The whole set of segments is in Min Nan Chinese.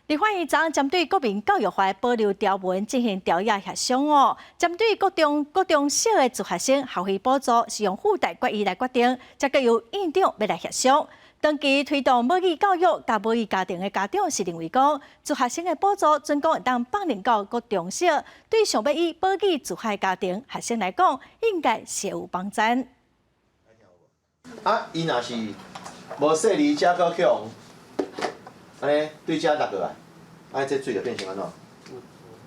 立法院昨昏針對國民教育法保留條文進行朝野協商哦。針對國中、國中小的自學生學費補助是用附帶決議來決定，才閣由院長欲來協商。長期推動母語教育佮母語家庭的家長是認為講，自學生的補助準講會當放任到國中小，對想欲以母語自學的家庭學生來講，應該是有幫助。啊，伊若是無細膩，遮閣去予按呢對遮落落來。啊，這水就變成按怎？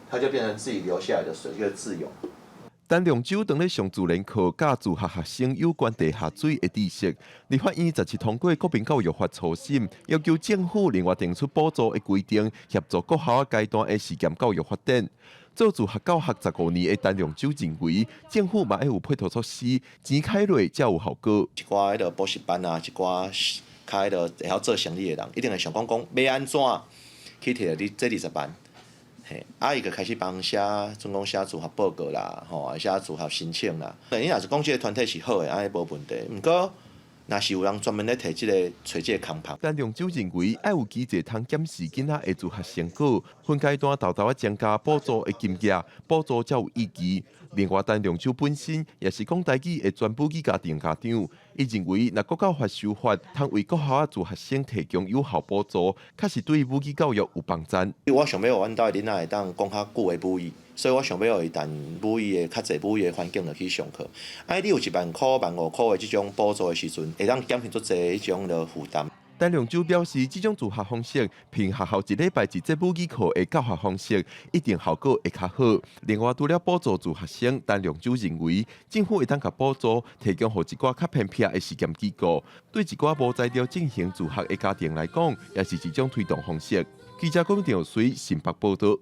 它就變成自己流下來的水，叫自湧。陳龍洲當咧上自然課佮自學學生有關地下水的知識，立法院十七通過國民教育法初審，要求政府另外定出補助的規定，協助國校階段的實驗教育發展。做自學教學15年的陳龍洲認為，政府嘛愛有配套措施，錢開落才有效果。一寡彼个補習班啊，一寡較彼个會曉做生意的人，一定會想講講欲按怎去提著你這20萬，嘿，啊，伊就開始幫寫，準講寫自學報告啦，吼，寫自學申請啦。你若是講這个團體是好的，按呢無問題。毋過，若是有人專門咧提這个揣這个空縫。陳龍洲認為，愛有機制通檢視囡仔的自學成果，分階段沓沓仔增加補助的金額，補助才有意義。另外，陳龍洲本身也是講台語的全母語家庭家長，伊認為，若國教法修法，通為國校仔自學生提供有效補助，確實對母語教育有幫助。我想欲予阮兜的囡仔會當講較久的母語，所以我想欲予伊趁母語的較濟母語的環境落去上課。啊，你有1萬箍、15,000箍的這種補助的時陣，會當減輕足濟彼種的負擔。陳龍洲表示，這種自學方式，憑學校一禮拜一節母語課的教學方式，一定效果會較好。另外，除了補助自學生，陳龍洲認為，政府會當共補助提供予一寡較偏僻的實驗機構，對一寡無才調進行自學的家庭來講，也是一種推動方式。記者龔兆水新北報道。